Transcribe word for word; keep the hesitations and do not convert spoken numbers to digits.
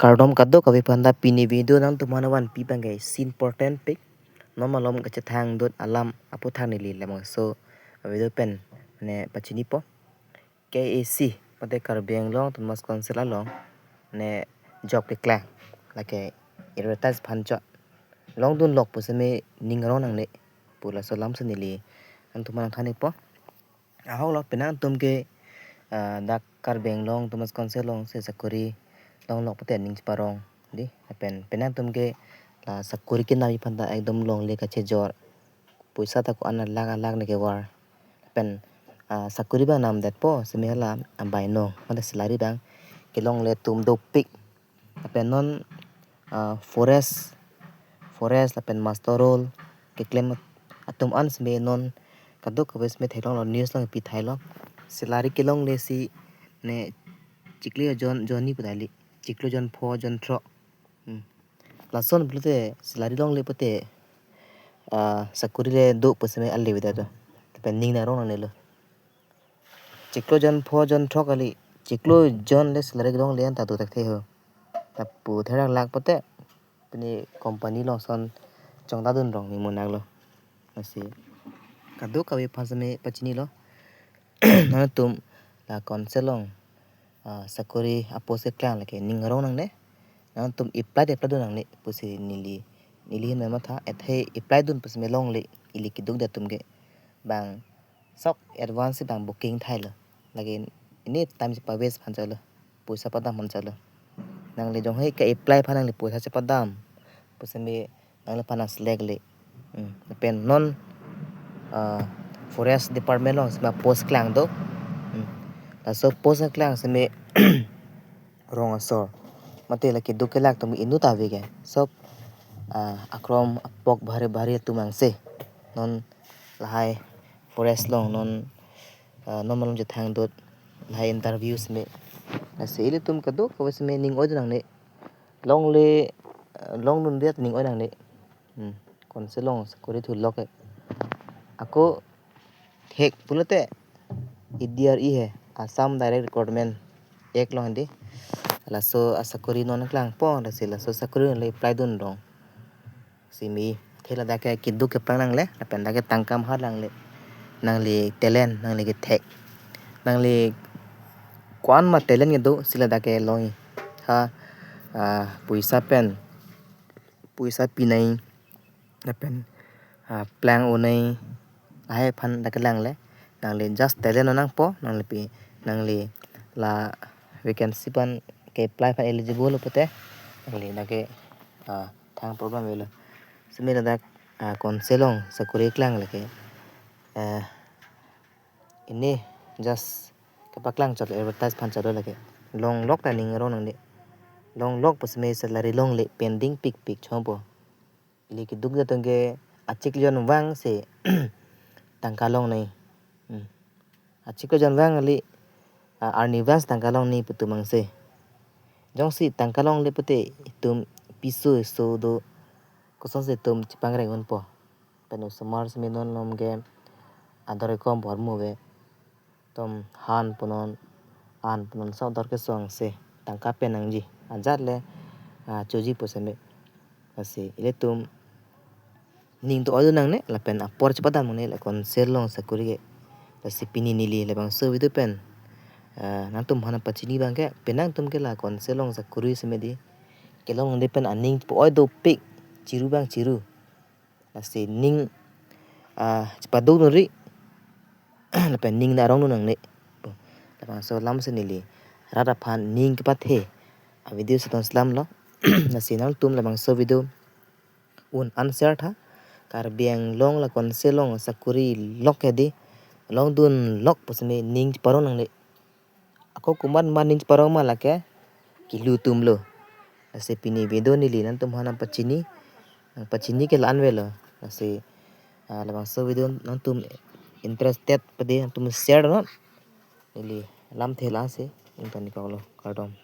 Kardom kadokave aphanta, pini video nangtumphan vanpi abangke isi important pik. Non malom kachethang dot alam aputhak neli labangso video pen ne pachinipo. K A A C mate Karbi Anglong Autonomous Council along ne job keklang, lake advertise aphan chot. Longdunlok pusitame ning arong nangne pu laso alamsi neli nangtumphan nangthanpo. Ahok lo, penang atum ke, ah, dak Karbi Anglong Autonomous Council alongsi sakori longlok pute ning cheparong dei. Lapen penang atum ke la sakori kenamji aphanta ekdom longle kachejor. Poisa ta ko-an alakh alakh ne kevar. Lapen, ah, sakori abang namdetpo, semi hala abaino mate salary abang kelongle atum dopik. Lapen non, ah, forest, forest lapen muster roll keklem atum an semi non kadokave semi theklonglo, news along pi thailo. Salary kelonglesi ne chiklo jon, jon ni pu ta kali, chiklo jon pho, jon throk. Hmm. Lason pulote salary longle pute, ah, sakori le do pusitame ale avedet to. Lapen ning arong nangnelo. Chiklo jon pho, jon throk kali, chiklo jon le salary longle anta do tak the ho. Lapu therak lak pute pini company along ason chongdadun rong ni monaklo. Lasi kadokave aphan semi pachinilo. Nangtum la council along, ah, sakori apost keklang lake ning arong nangne. Nangtum apply te apply dun nangne pusi neli, neli ahin matha, athe apply dun pusitame longle, ili keduk atum ke. Bang sok advance abang booking thailo. Lake ini time chepa waste aphan chotlo, poisa padam aphan chotlo. Nangli jonghe ke-apply aphan nangli poisa chepadam pusitame nangliphan select le. Hmm. Lapen non, ah, forest department along semi post keklang do. Hmm. Laso post keklang semi rong asor mate lake do kelak atum inut ave ke. Sob, ah, akrom apok bhari bhari atum angse. Non lahai forest along non, ah, non malom chethang dot lahai interview semi. Lasi ilitum kadokave semi ning oi dun nangne. Longle, ah, longdundet ning oi nangne. Hmm. Council along sakori thulok ke. Ako thek pulote A D R E he, Assam Direct Recruitment Act along dei. Laso asakori non klangpo, lasi laso sakori le apply dun rong. Simi thela dak ke keduk keplang nangle, lapen dak ke tangka mahar nangle. Nangli talent, nangli kethek, nangli ko-an ma talent kedo, si ladak ke longji. Ha, ah, poisa pen, poisa pinai, lapen, ah, plang unai, lahai aphan dak kelang le. Nangli just talent nangpo, nangli pi, nangli la vacancy aphan ke-apply aphan eligible pute, nangli dak ke, ah, thang problem avelo. Simi ladak, ah, council along sakori keklang lake, ah, ini just kepaklang chot, advertise aphan chot lake. Longlok ta ning arong nangne. Longlok pusitame salary longle, pending pikpik chompo. Ili keduk atum ke achiklo jon vangsi tangka longnei. Hmm. Achiklo jon vang kali, ah, arni vangsi tangka longnei pu atum angse. Jongsi tangka longle pute itum piso iso do, kosonsi itum chepangreng unpo. Pen osomar semi non malom ke ador ekom bor mu ave. Tom han punon, an punon sok dor kesong se tangka pen nangji. Ajat le, ah, choji pusitame. Lasi ilitum ning to oi dun nangne, lapen apor chepadam nangne la council along sakori ke. Lasi pini neli labangso video pen, ah, nangtumphan pachini abangke, penang atum ke la council along sakori semi dei. Kelong dei pen aning po oi dopik, chiru abang chiru. Lasi ning, ah, chepado nuri, lapen ning arong dun nangne. Labangso alamsi neli rat aphan ning kepathe avideo si ton selam lo. Lasi nangtum labangso video un-an share tha. Karbi Anglong la council along sakori lok ke dei, longdunlok pusitame ning cheparong nangne. Ako komat ma ning cheparong ma lake kilu atum lo. Lasi pini video neli nangtumphan pachini, pachini ke la-an avelo. Lasi, ah, labangso video nangtum interested pute nangtum share non. Neli lamthe lasi ingtoni koklo, kardom.